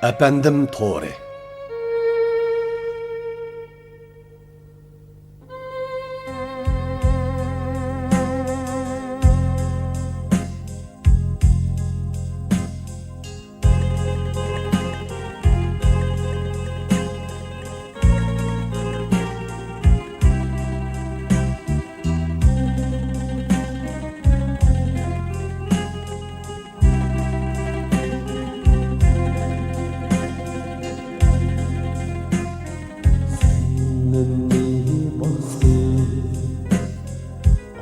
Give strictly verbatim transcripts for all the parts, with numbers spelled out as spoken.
ئەپەندىم تورى. سېنىمنى باستى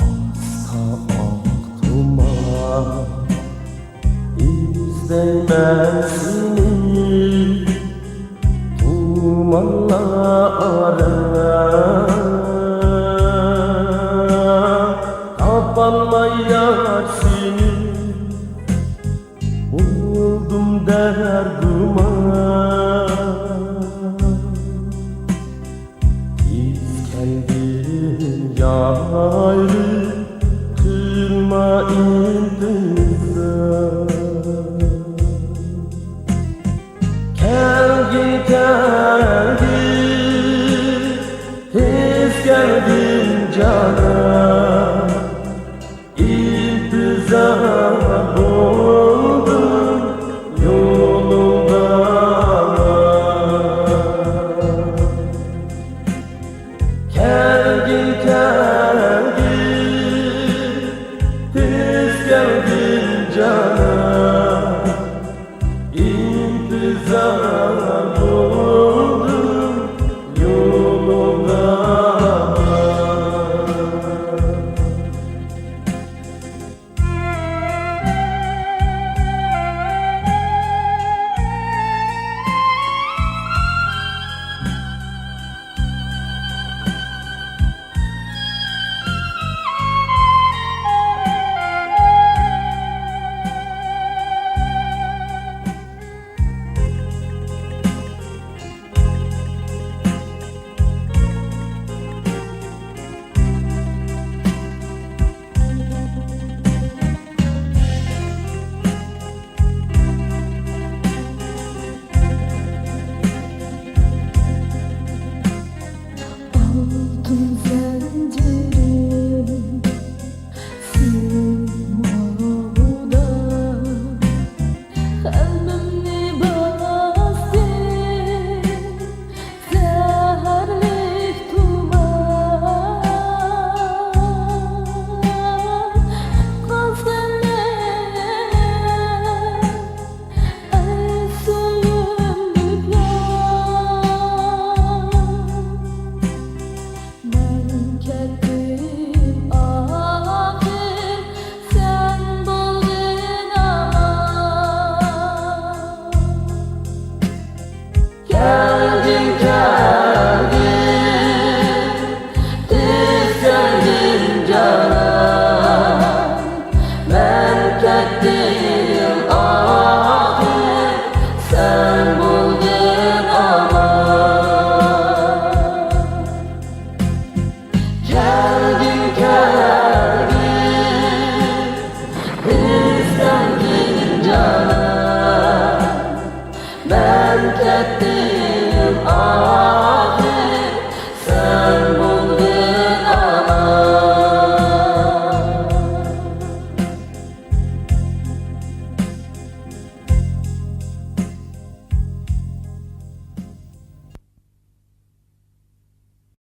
ئاستا ئاق تۇمان. ئىزدەيمەن سېنى تۇمانلار ئارا، تاپالماي يار سېنى، بولدۇم دەردىمان. تېز كەلگىن يايرى، قىلما ئىنتىزار. كەلگىن، كەلگىن، تېز كەلگىن جانىم. ئىنتىزار بولدۇم يولۇڭدا. كەلگىن، كەلگىن، تېز كەلگىن جانىم. ئىنتىزار بولدۇم يولۇڭدا. ئالتۇن زەنجىرىم، سېنىڭ ماڭغۇدا قەلبىمنى باستى زەھەرلىك تۇمان. قالسىمەن ئەي سۆيۈملۈكلەر، مەن كەتتىم ئاخىر، سەن بولغىن ئامان.